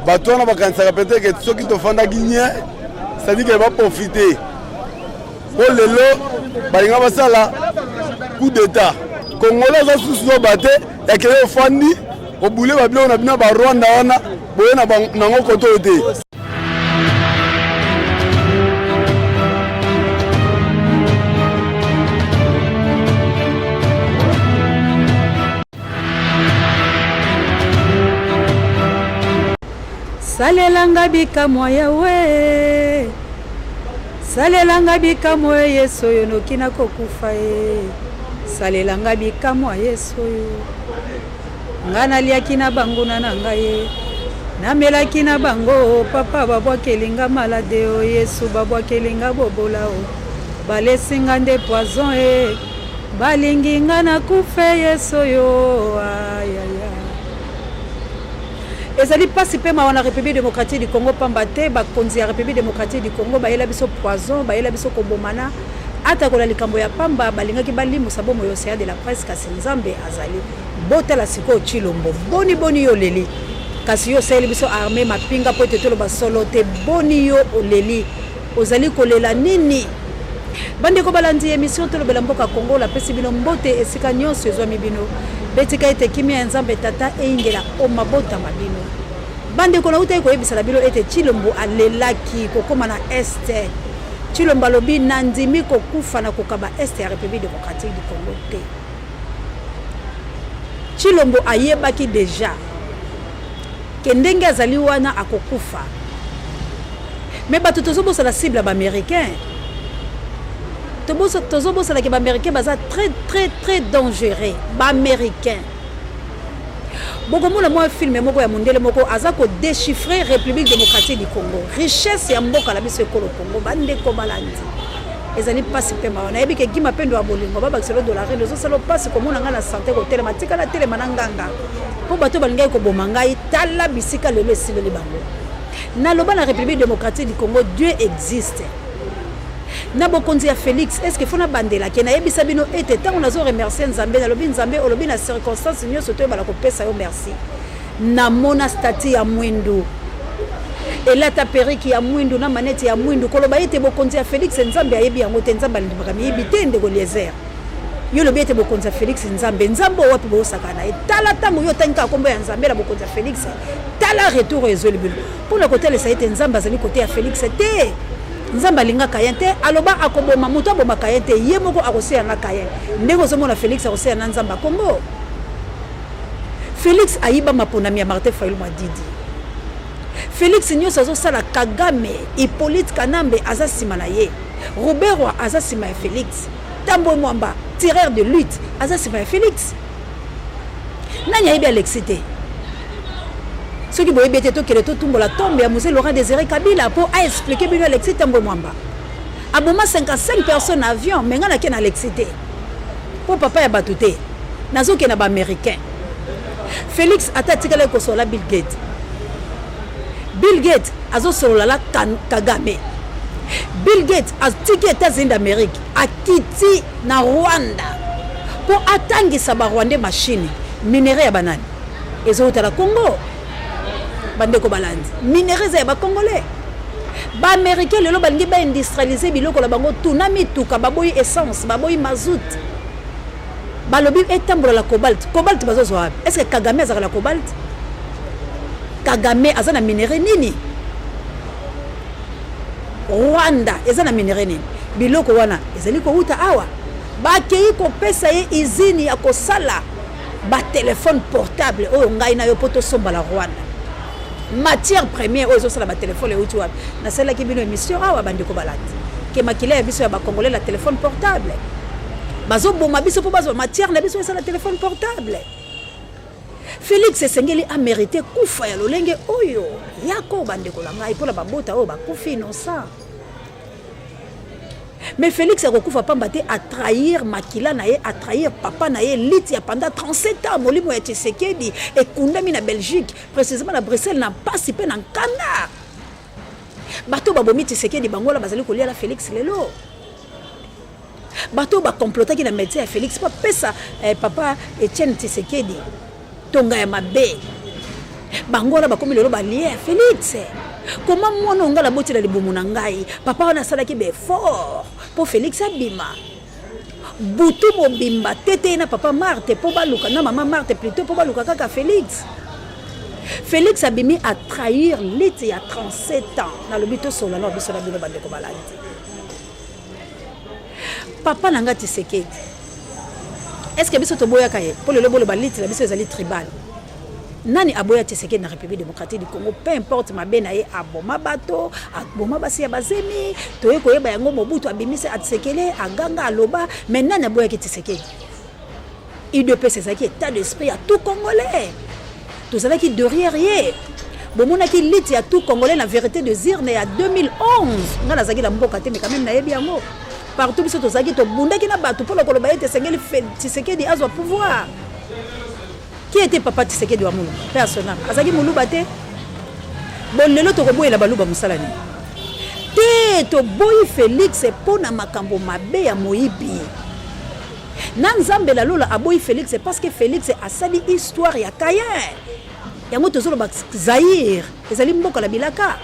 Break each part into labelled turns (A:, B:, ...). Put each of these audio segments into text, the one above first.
A: Bato wana bakanisaka peut-être que soki tofandaki nye, c'est-à-dire que baprofite mpo lelo balinga basala coup d'état. Congolais aza susu zoba te, yakeye ofandi obule babiloko na bino ba Rwanda wana boye na nango koto oyo te.
B: Salela nga bikamwa Yawe, salela nga bikamwa Yesu oyo noki nakokufa e, salela nga bikamwa Yesu oyo nga naliaki na banguna na ngai e, namelaki na bango papa babwakeli nga malade o Yesu babwakeli nga bobola o balesi nga nde poison e Balingi nga na kufe yesu oyo ayaya. Ezali pasi pe mawa na Republique Democratique du Congo pamba te bakonzi ya Republique Democratique du Congo bayela biso poison, bayela biso kobomana atako na likambo ya pamba balingaki balimusa bomoi ya Ocean de la Presse kasi Nzambe azali. Botala sikoyo Tshilombo boni boni yo oleli kasi yo osaleli biso armee mapinga po ete toloba solo te boni yo oleli Ozali kolela nini? Bandeko balandi emission tolobela mboka Congo, napesi bino mbote esika nyonso ezwami bino. Betika ete kimia ya Nzambe Tata eyingela o mabota ma bino. Bandeko, nautaki koyebisa na bino ete Tshilombo alelaki kokoma na Est. Tshilombo alobi nandimi kokufa na kokaba Est ya Republique democratique du Congo te. Tshilombo ayebaki dejà ke ndenge azali wana akokufa. Mais bato tozobosana cible ya ba-américain. Tozobosana ke ba-américain baza très très très dangereux. Ba-américain. Bokomona mwa film moko ya mondele moko aza ko déchiffrer République démocratique du Congo. Richesse ya mboka na biso ekolo Congo bandeko balandi. Ezali pasi mpe mawa. Nayebi ke Guy Mapendo ya bolingo babakiselo dollar ezosala pasi komona ngai na sante kotelema tikala telema na nganga mpo bato balingaki koboma ngai tala bisika lelo esileli bango. Naloba na Republique democratique du Congo Dieu existe. Na bokonzi ya Felix est ce que faut nabandela ke nayebisa bino ete ntango nazo remercier Nzambe nalobi Nzambe olobi na circonstance nyonso toyebana kopesa yo merci. Namona statue ya mwindu elata periki ya mwindu na maneti ya mwindu koloba ete bokonzi ya Felix Nzambe ayebi yango te. Nzambe alindimaka miyibi te ndeko Eliezer. Yo olobi ete bokonzi ya Felix Nzambe, Nzambe oyo wapi bosaka na ye? Tala ntango yo otangi kaka kombo ya Nzambe na bokonzi ya Felix, tala retour oyo ezweli bino mpo na kotalisa ete Nzambe azali kote ya Felix te. Nzambe alinga Caïn te, aloba akoboma moto aboma Caïn te, ye moko akoseya na Caïn. Ndenge ozomona Felix akoseya na Nzambe ya Congo. Felix ayiba maponami ya Martin Fayulu Madidi. Felix nyonso azosala Kagame, Hippolyte Kanambe aza nsima na ye. Ruberwa aza nsima ya Felix. Tambwe Mwamba, tireur de lutte, aza sima ya Felix. Nani ayebi Alexis te? Soki boyebi ete tokende totumbola tombe ya Mzee Laurent Désiré Kabila po a expliquer bino Alexis Tambwe Mwamba. Aboma 55 personnes na avion, mais nga nake na Alexis te. Po papa ya bato te. Nazokende na ba Américains. Felix ata atikalaki kosolola Bill Gates. Bill Gates azosolola la Kagame. Bill Gates atiki États-Unis d'Amérique, akiti na Rwanda mpo atangisa ba Rwandais machine minerai ya banani ezowuta na Congo. Bandeko balandi, minerai eza ya ba Congolais. Ba Américains lelo balingi ba industrialiser biloko na bango tout na mituka, baboyi essence, baboyi mazout. Balobi etambola la cobalt. Cobalt bazozwa wapi? Est-ce que Kagame azalaka na cobalt? Kagame aza na minerai nini? Rwanda eza na minerai nini? Biloko wana ezali kowuta awa. Bakei kopesa ye izini ya kosala ba telefone portable oyo ngai na yo mpo tosomba na Rwanda. Matière première oyo ezosala ba telefone euti wapi? Nasalelaki bino émission awa bandeko balandi ke makila ya biso ya ba Congolais na telefone portable bazoboma biso mpo bazwa matière na biso esala telefone portable. Felix esengeli amérite kufa ya lolenge oyo yako bandeko na ngai mpona babota oyo bakufi innocent. Mais Felix akokufa pamba te a trahir makila na ye, a trahir papa na ye Litia pendant 37 ans. Molimo ya Tshisekedi ekundami na Belgique, précisément na Bruxelles, na mpasi mpe na nkanda. Bato babomi Tshisekedi bango wana bazali kolia na Felix lelo. Bato bakomplotaki na médecin ya Felix mpo apesa papa Etienne Tshisekedi tonga ya mabe. Bango wana bakomi lelo balie ya Felix. Koma mwana oyo ngai naboti na libumu na ngai, papa wana asalaki ba effort mpo Felix abima. Butu mobimba tete ye na papa Marthe mpo baluka na mama Marthe plutôt mpo baluka kaka Felix. Felix abimi a trahir lite ya 37 ans. Nalobi tosolola na biso na bino bandeko balandi. Papa na nga Tshisekedi, est-ce que biso toboyaka ye mpo lelo boloba lite na biso ezali tribal? Nani aboya Tshisekedi na République démocratique du Congo? Peu importe mabe na ye, aboma bato, aboma basi ya bazemi, toye koyeba yango Mobutu abimisi Tshisekedi, aganga aloba, mais nani aboyaki Tshisekedi? UDPS ezalaki état d'esprit ya tout Congolais. Tozalaki derrière ye. Bomonaki lutte ya tout Congolais na vérité des urnes ya 2011. Nga nazalaki na mboka te mais quand même nayebi yango. Partout biso tozalaki tobundaki na bato mpona koloba ete esengeli Tshisekedi azwa pouvoir. Qui était papa Tshisekedi wa Mulumba? Pe asona. Azalaki muluba te. Bon lelo tokoboyela baluba mosala nini? Te toboyi Felix mpo na makambo mabe ya moyibi. Na Nzambe la lola aboyi Felix parce que Felix asali histoire ya Caïn. Yango tozoloba Zaïre ezali mboka na bilaka.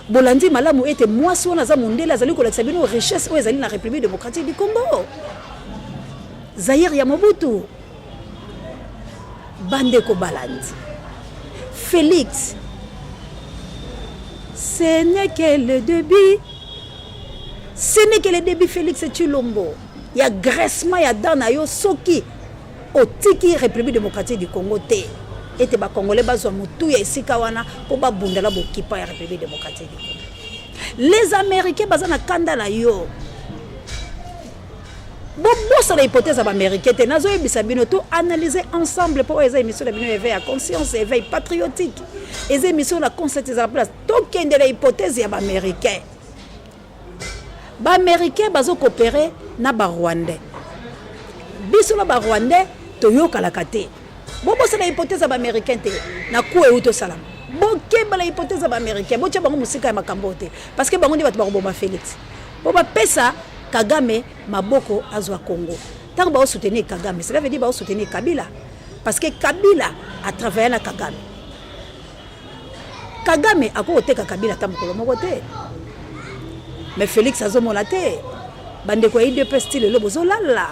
B: Bolandi malamu ete mwasi wana aza mondele azali kolakisa bino richesse oyo ezali na République démocratique du Congo. Zaïre ya Mobutu. Bandeko balandi. Félix, ce n'est que le début. Ce n'est que le début Félix Tshilombo. Ya graissement ya dent na yo soki otiki République démocratique du Congo te ete ba Congolais bazwa motu ya esika wana mpo babunda na bokipa ya République démocratique du Congo. Les Américains baza na kanda na yo. Bobosana hypothèse ya baaméricain te. Nazoyebisa bino to analyser ensemble mpo oyo eza émission na bino éveil ya conscience, éveil patriotique. Eza émission na conscience ezala place. Tokende na hypothèse ya baaméricain. Baaméricain bazocoopere na barwandais. Biso na barwandais toyokalaka te. Bobosana hypothèse ya baaméricain te na ku euti osalama. Bokeba na hypothèse ya baaméricain, botya bango mosika ya makambo te parce que bango nde bato bakoboma Félix mpo bapesa Kagame maboko azwa Congo. Ntango baosoutenir Kagame, cela veut dire baosoutenir Kabila parce que Kabila a travaillé na Kagame. Kagame akoki koteka Kabila ata mokolo moko te, mais Félix azomona te. Bandeko ya UDPS ti lelo bozolala.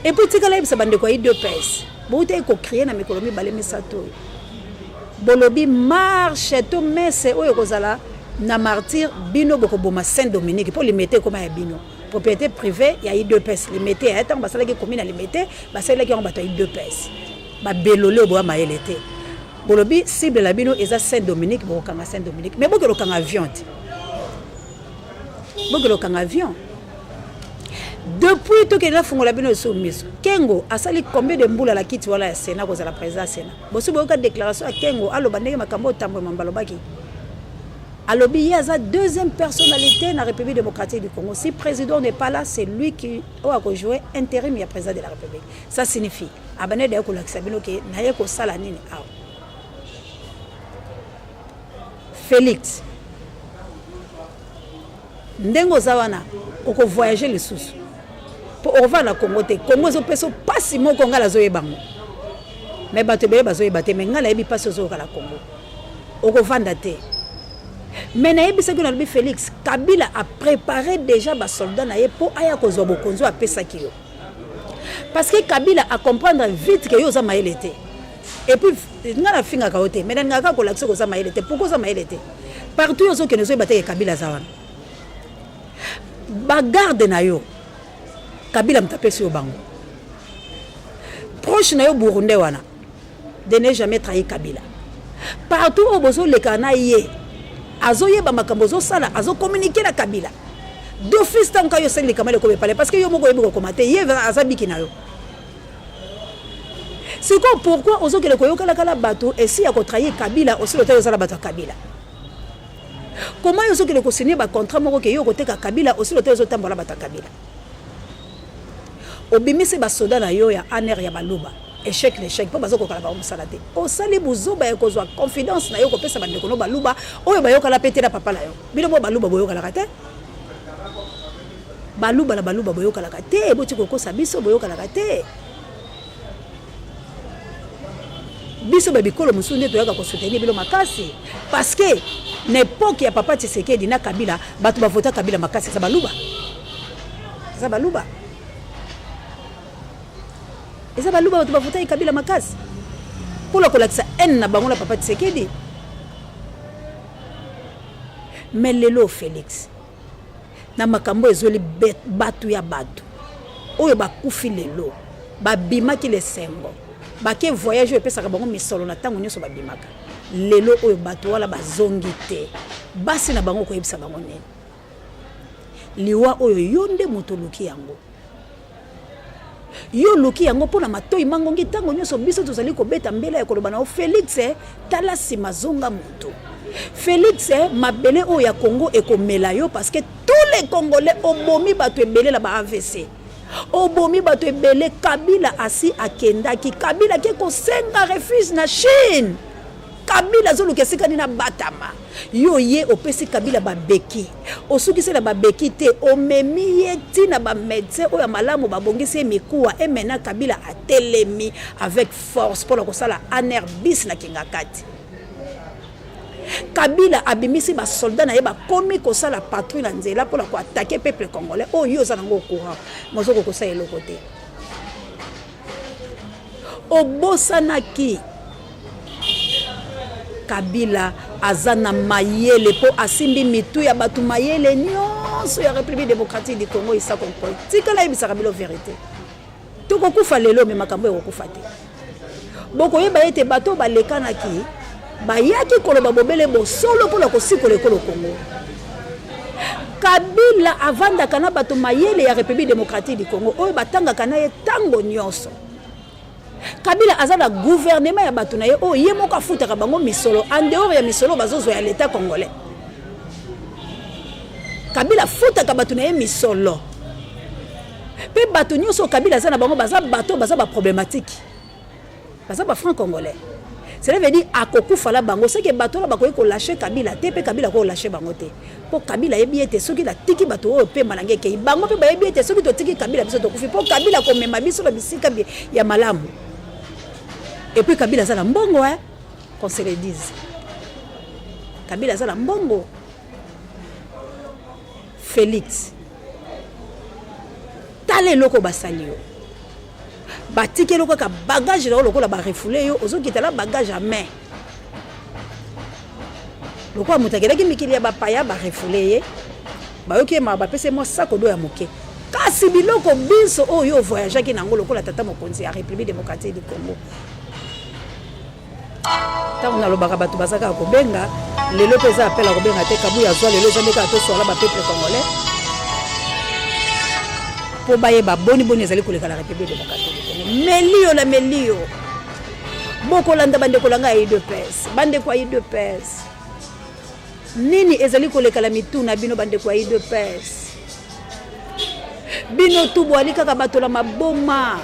B: Et puis tikala yebisa bandeko ya UDPS, boutaki kocrie na mikolo mibale misato oyo, bolobi marche to messe oyo ekozala na martyr, bino bokoboma Saint Dominique mpo Limete ekoma ya bino, propriété privée ya UDPS. Limete ya ntango basalaki commune ya Limete, basalelaki yango bato ya UDPS. Babelole oyo boya mayele te. Bolobi cible na bino eza Saint Dominique, bokokanga Saint Dominique, mais bokende kokanga avion te, bokende kokanga avion. Depuis tokende nafungola bino lisusu miso, Kengo asali combien de mbula na kiti wana ya Sénat kozala président ya Sénat? Bosi boyoka déclaration ya Kengo aloba ndenge makambo oyo Tambwe Mwamba alobaki? Alobi ye aza deuxième personnalité na République démocratique du Congo. Si président n'est pas là, c'est lui qui oyo akojouer intérim ya président de la République. Ça signifie abandaki daye kolakisa bino ke naye kosala nini awa. Félix, ndenge oza wana okovoyage lisusu mpo okovanda na Congo te. Congo ezopesa mpasi moko, ngai nazoyeba yango, me bato ebele bazoyeba te, me ngai nayebi mpasi ozoyoka na Congo. Okovanda te. Me nayebisaki, nalobi Félix, Kabila a préparé déjà basoldat na ye mpo aya kozwa bokonzi oyo apesaki yo, parce que Kabila a comprendre vite ke yo oza mayele te. Et puis ngai nafingaka yo te, mais nalingaka kaka kolakisa oza mayele te. Pourquoi oza mayele te? Partout yo ozokende, ozoyeba te ke Kabila aza wana. Bagarde na yo, Kabila moto apesi yo bango. Proche na yo burundais wana de ne jamais trahir Kabila. Partout oyo bozoleka na ye, azoyeba makambo ozosala, azocommuniquer na Kabila d'office. Ntango kaka yo osali likambo lekomi epale, parce que yo moko oyebi kokoma te, ye aza biki na yo. Sikoyo pourquoi ozokende koyokalakala bato esi ya kotrahir Kabila? Osili otali ozala bato ya Kabila. Comment yo ozokende kosigne bacontrat moko ke yo okoteka Kabila? Osili otali ozotambola bato ya Kabila. Obimisi basoda na yo ya ANR ya baluba, échec l'échec, mpo bazokokala bango mosala te. Osali buzoba ya kozwa confidence na yo kopesa bandeko no baluba oyo bayokala mpe te na papa na yo. Bino mo baluba boyokalaka te, baluba na baluba boyokalaka te, boti kokosa biso, boyokalaka te. Biso ba bikolo mosusu nde toyaka ko soutenir bino makasi parce que na epoque ya papa Tshisekedi na Kabila bato bavota Kabila makasi eza baluba, eza baluba, eza baluba bato bavotaki Kabila makasi mpo na kolakisa haine na bango na papa Tshisekedi. Mais lelo Felix na makambo ezweli bato ya bato oyo bakufi lelo babimaki lesengo bake voyage oyo epesaka bango misolo na ntango nyonso babimaka lelo oyo bato wana bazongi te, basi na bango koyebisa bango nini? Liwa oyo yo nde moto oluki yango, yo oluki yango mpo na matoi mangongi. Ntango nyonso biso tozali kobeta mbela ya koloba na yo Felix, tala nsima, zonga moto. Felix, mabele oyo ya Congo ekomela yo parce que tous les Congolais obomi bato ebele na ba AVC, obomi bato ebele. Kabila asi akendaki, Kabila ake kosenga refuge na Chine. Kabila azoluka esika nini abatama. Yo ye opesi Kabila babeki, osukisi na babeki te, omemi ye ntina bamédecin oyo ya malamu babongisi ye mikuwa emena. Kabila atelemi avec force mpona kosala ANR bis na Kingakati. Kabila abimisi basoldat na ye, bakomi kosala patrouille na nzela mpona koattaquer peuple congolais. Oyo yo oza nango au courant, mozoko kosala eloko te. Obosanaki Kabila aza na mayele mpo asimbi mitu ya bato mayele nyonso ya République démocratique du Congo. Isako Nkoi, tikala yebisaka bino vérité. Tokokufa lelo, me makambo ekokufa te. Bokoyeba ete bato balekanaki bayaki koloba bobele bosolo mpona kosikola ekolo Congo. Kabila avandaka na bato mayele ya République démocratique du Congo oyo batangaka na ye ntango nyonso. Kabila aza na gouvernement ya bato na ye oyo ye moko afutaka bango misolo en dehors ya misolo bazozwa ya l'État congolais. Kabila afutaka bato na ye misolo, mpe bato nyonso Kabila aza na bango baza bato baza baproblématique, baza bafranc congolais. Cela veut dire akokufa na bango. Soki bato wana bakoki kolâcher Kabila te, mpe Kabila akoki bango te, mpo Kabila ayebi ete soki natiki bato oyo pema na ngai ekei. Bango mpe bayebi ete soki totiki Kabila, biso tokufi, mpo Kabila komema biso na bisika ya malamu. Et puis Kabila aza na mbongo, eh? Qu'on se le dise, Kabila aza na mbongo. Félix, tala eloko basali yo. Batikeli kaka bagage na yo lokola barefouler yo, ozokita na bagage ya main lokola moto akendaki mikili ya bapaya. Barefouler ye, bayoki ye mawa, bapesi ye mwa sac à dos ya moke, kasi biloko biso oyo ovoyageaki nango lokola tata mokonzi ya République démocratique du Congo. Ntango nalobaka, bato baza kaka kobenga. Lelo mpe eza appel ya kobenga te. Kabuya azwa lelo eza nde kaka toswala bapeuple congolais mpo bayeba boni boni ezali koleka na République démocratique du Congo. Melio na melio bokolanda, bandeko na ngai ya UDPS, bandeko ya UDPS, nini ezali koleka na mitu na bino? Bandeko ya UDPS, bino tu boali kaka bato na maboma,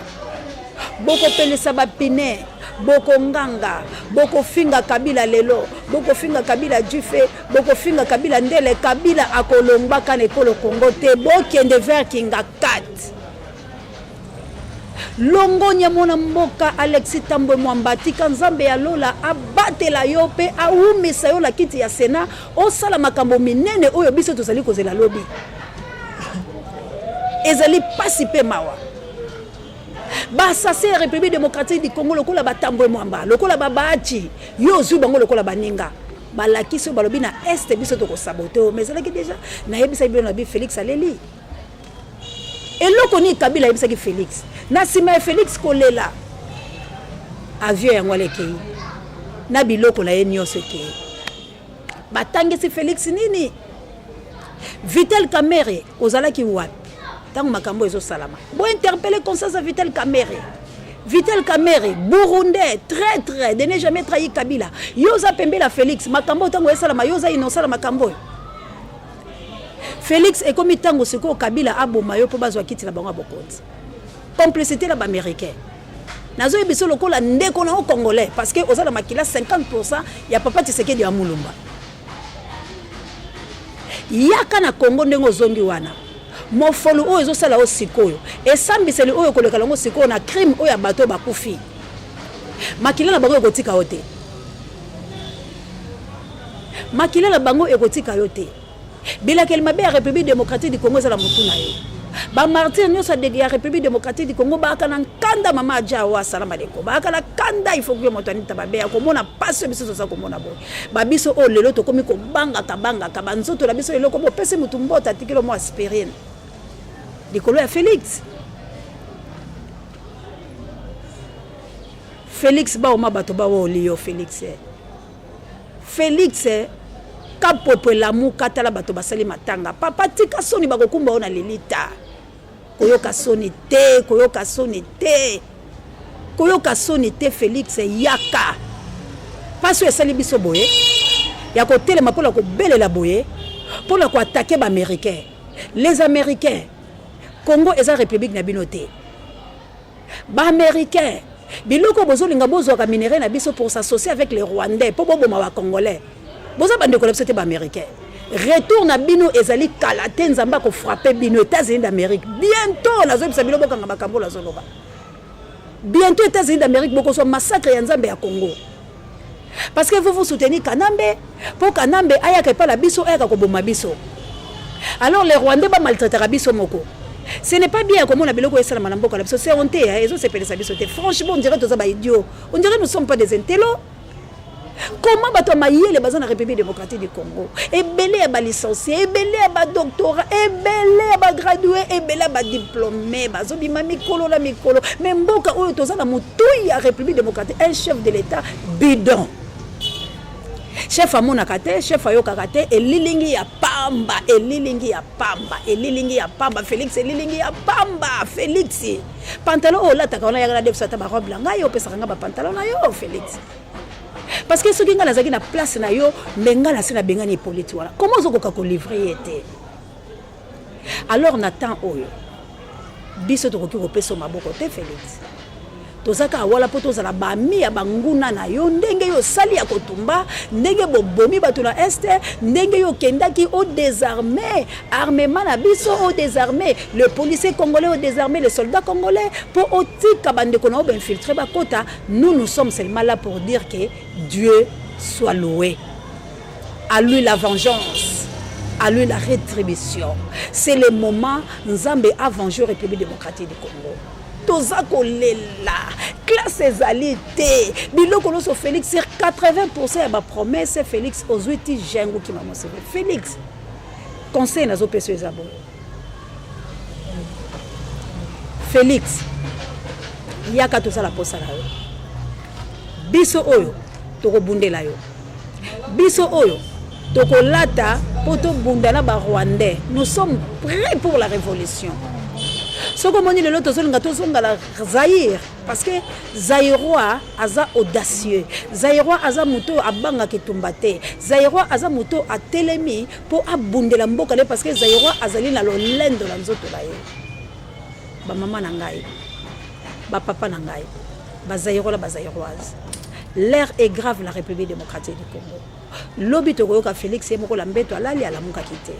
B: bokopelisa bapine, bokonganga, bokofinga Kabila lelo, bokofinga Kabila jufe, bokofinga Kabila ndele. Kabila akolongwaka na ekolo Kongo te. Bokende vers Kingakati. Longonya, mwana mboka Alexis Tambwe Mwamba. Tika Nzambe ya lola abatela yo mpe awumisa yo na kiti ya Sénat, osala makambo minene oyo biso tozali kozela lobi. Ezali pasi mpe mawa, baassassins ya République démocratique du Congo lokola batambwe Mwamba, lokola babaaci, yo ozwi bango lokola baninga. Balakisi oyo balobi na Est, biso tokosaboter oyo. Mais ezalaki déjà, nayebisaki bino na bi Félix aleli eloko nini. Kabila ayebisaki Félix na nsima ya Félix kolela, avion yango ala ekei na biloko na ye nyonso ekei. Batangisi Félix nini? Vital Kamerhe, ozalaki wapi ntango makambo ezosalama? Bointerpeller conscience ya Vital Kamerhe. Vital Kamerhe, burundais traître de ne jamais trahi Kabila, yo oza pembeni ya Félix. Makambo oyo ntango esalama, yo oza innocent na makambo oyo. Félix, ekomi ntango sikoyo Kabila aboma yo mpo bazwa kiti na bango ya bokonzi, complicité na baaméricain. Nazoyebi biso lokola ndeko na yo congolais, parce que oza na makila 50 ya papa Tshisekedi ya Mulumba. Yaka na Congo ndenge ozongi wana, mofolu oyo ezosala yo sikoyo, esambiseli oyo koleka yango sikoyo na crime oyo ya bato oyo bakufi. Makila na bango ekotika yo te. Makila na bango ekotika yo te. Bilakeli mabe ya République démocratique du Congo ezala mutu na yo. Ba martyrs nyonso ya République démocratique du Congo baaka na nkanda mama aja wa salama deko. Baaka na kanda il faut que moto anita babe ya komona pasi biso toza komona boye. Ba biso oyo lelo tokomi kobangaka bangaka ba nzoto na biso eloko bopesi mutu mbota atikelo mwa aspirine. Likolo ya Felix. Felix baoma bato bawa oliyo Felix. Felix kapwepwe lamuka tala bato basali matanga papa tika soni bakokumba yo na lilita koyoka soni te koyoka soni te koyoka soni te Felix yaka mpasi oyo esali biso boye ya kotelema mpona kobelela boye mpona koattaquer baaméricain. Les Américains, Congo eza république na bino te. Baaméricain, biloko bozolinga bozwaka minerai na biso pour s'associer avec les Rwandais mpo boboma bacongolais, boza bandeko na biso te. Baaméricain, retour na bino ezali kala te. Nzambe akofrapper bino, États-Unis d'Amérique, bientôt. Nazoyebisa bino, bokanga makambo nazoloba. Bientôt, États-Unis d'Amérique, bokozwa massacre ya Nzambe ya Congo, parce que vous vous soutenez Kanambe mpo Kanambe ayaka epai na biso, ayaka koboma biso. Alors les Rwandais bamaltraitaka biso moko. Ce n'est pas bien komona biloko esalama na mboka na biso. C'est honte, ezosepelisa biso te. Franchement, on dirait toza baidiot, on dirait nous sommes pas des intellos. Comment bato ya mayele baza na République démocratique du Congo, ebele ya balicencié, ebele ya badoctorat, ebele ya bagradué, ebele ya badiplômé, bazobima mikolo na mikolo, mais mboka oyo toza na motui ya République démocratique, un chef de l'État bidon, chef amonaka te, chef ayokaka te, elilingi ya pamba, elilingi ya pamba, elilingi ya pamba. Félix, elilingi ya pamba. Félix, pantalon oyo olataka wana, yaka na debiso ata barobe na ngai, opesaka ngai bapantalon na yo, Félix, parce que soki ngai nazalaki na place na yo, me ngai nasi nabengani Hippolyte wana. Comment ozokoka kolivrer ye te? Alors na temps oyo biso tokoki kopesa maboko te. Félix, toza kaka wala mpo tozala bami ya banguna na yo. Ndenge yo osali ya kotumba, ndenge bobomi bato na Est, ndenge yo okendaki odésarme armement na biso, odésarme le policier congolais, odésarme le soldat congolais mpo otika bandeko na yo bainfiltré bakota. Nous, nous sommes seulement là pour dire que Dieu soit loué, à lui la vengeance, à lui la rétribution. C'est le moment Nzambe a vengé République démocratique du Congo. Toza kolela, classe ezali te, biloko nyonso. Félix, sur 80 ya bapromesse, Félix, ozwi ti jengu kima mosebe. Félix, conseil nazopesa eza boye. Félix, yaka tosala posa na yo. Biso oyo tokobundela yo, biso oyo tokolata mpo tobunda na barwandais. Nous sommes prêts pour la révolution. Soki omoni lelo tozolinga tozonga na Zaïre, parce que Zaïrois aza audacieux, Zaïrois aza moto oyo abangaka etumba te, Zaïrois aza moto oyo atelemi mpo abundela mboka na ye, parce que Zaïrois azali na lolendo na nzoto na ye. Bamama na ngai, bapapa na ngai, bazaïrois na bazaïroise, l'heure est grave. La République démocratique du Congo, lobi tokoyoka Félix ye moko la mbeto alali alamukaki te.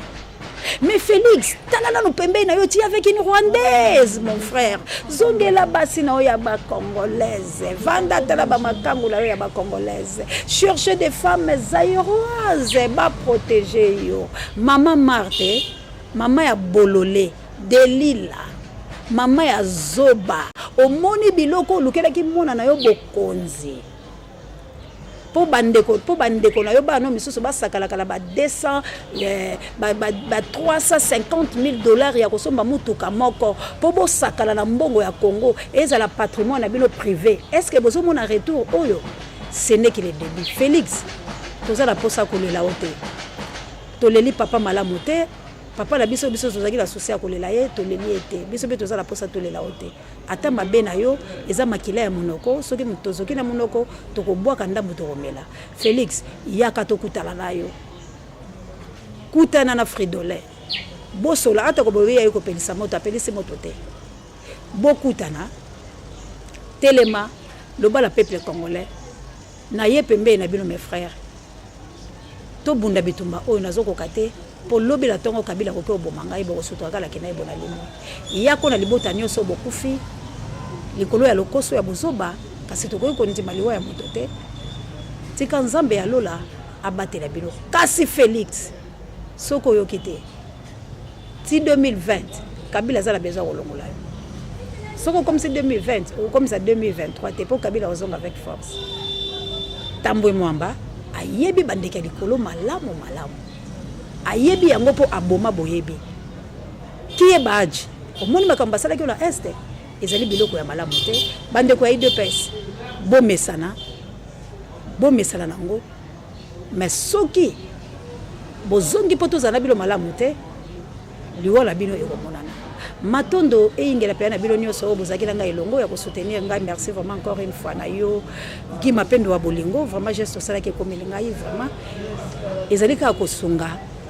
B: Mais Félix, tala nanu pembeni na yo, ti avec une Rwandaise. Mon frère, zongela basi na yo ya bacongolaise, vanda, tala bamakangu na yo ya bacongolaise, cherche des femmes zaïroises baprotéger yo. Mama Marte, mama ya bolole, Delila, mama ya zoba, omoni biloko olukelaki mwana na yo bokonzi mpo bandeko na yo, bana misusu basakalaka na ba 200, ba 350 000 dollars ya kosomba mutuka moko mpo bosakala na mbongo ya Congo, ezala patrimoine na bino privé. Est ce que bozomona retour oyo? Ce n'est que le début. Félix, toza na mposa kolela o te. Toleli papa malamu te, papa na biso. Biso tozalaki na souci ya kolela ye, toleli ye te. Biso mpe toza na mposa tolela o te. Ata mabe na yo eza makila ya monoko, soki tozoki na monoko, tokobwaka ndambo, tokomela. Félix, yaka tokutana na yo, kutana na Fridolin, bosola. Ata koboyeya ye kopelisa moto, apelisi moto te. Bokutana, telema, loba la peuple congolais na ye pembeni na bino. Mes frères, tobunda bitumba oyo. Nazokoka te mpo lobi na ntongo Kabila akoki oboma ngai, bokosutuka kala kenda ye bona limwa. Yako na libota nyonso bokufi likolo ya lokoso ya bozoba. Kasi tokoki kondima liwa ya moto te. Tika Nzambe ya lola abatela bino. Kasi Felix, soki oyoki te, ti 2020 Kabila aza na besoin ya kolongola yo. Soki okomisi 2020, okokomisa 2023 te mpo Kabila ozonga avec force. Tambwe Mwamba ayebi bandeke ya likolo malamu malamu. Ayebi yango mpo aboma boyebi. Kiye Badge, omoni makambo basalaki yo na Est? Ezali biloko ya malamu te. Bandeko ya UDPS, bomesana, bomesana na yango. Mais soki bozongi mpo tozala na bino malamu te, liwa na bino ekomonana. Matondo eyingela mpenza na bino nyonso oyo bozalaki na ngai elongo ya kosoutenir ngai. Merci vraiment encore une fois na yo Guy Mapendo wa bolingo. Vraiment geste osalaki ekomeli ngai vraiment. Ezali kaka kosunga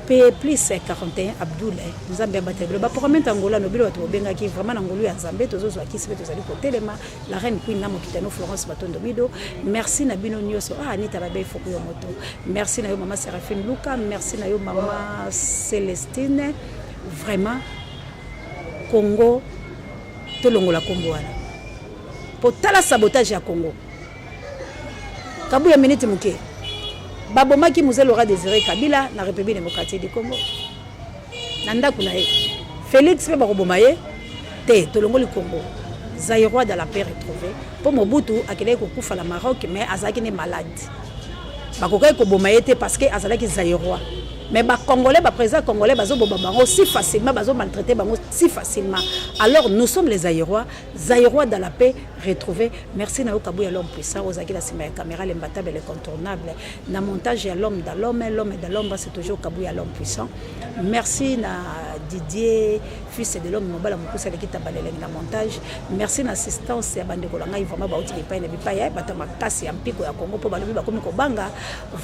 B: pe plus 41 Abdoul Nzambe abatela bino ba programme Angola no bino bato bobengaki vraiment na ngolu ya Nzambe tozozwa kisi pe tozali kotelema. La reine Queen na mokitano Florence Matondo Mido, merci na bino nyoso. Ah Anita Babe Fuku yo moto. Merci na yo mama Seraphine Luka, merci na yo mama Celestine. Vraiment Congo tolongola kombo wana. Po tala sabotage ya Congo. Kabuya minute moke. Babomaki Mzee Laurent Désiré Kabila na République démocratique du Congo. Na ndako na ye. Felix pe bakoboma ye te, tolongoli Congo. Zaïrois dans la paix retrouvée. Po Mobutu akendaki kokufa na Maroc mais azalaki ne malade. Bakokaki koboma ye te parce que azalaki Zaïrois. Mais ba Congolais, ba président congolais bazoboma bango si facilement, bazo maltraiter bango si facilement. Alors nous sommes les Zaïrois, Zaïrois dans la paix retrouvée. Merci na yo Kabuya l'homme puissant, ozalaki na sima ya caméra l'imbattable l'incontournable. Na montage ya l'homme dans l'homme, l'homme dans l'ombre, c'est toujours Kabuya l'homme puissant. Merci na Didier, fils de l'homme mobala mokusa aleki tabalelenge na montage. Merci na assistance ya bandeko na ngai vraiment bauti bipai na bipai eh, bato ya makasi ya mpiko ya Congo mpo balobi bakomi kobanga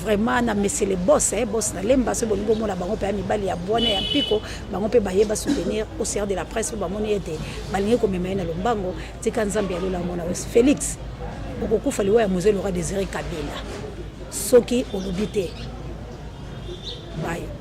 B: vraiment na monsieur le boss eh, boss na lemba soki bolingi bomona bango mpe ya mibali ya bwana ya mpiko bango mpe baye ba soutenir au sert de la presse mpo bamoni ete balingi komema ye na lombango. Tika Nzambe ya lola amona yo Felix, okokufa liwa ya Mzee Laurent Desire Kabila soki olobi te. Bye.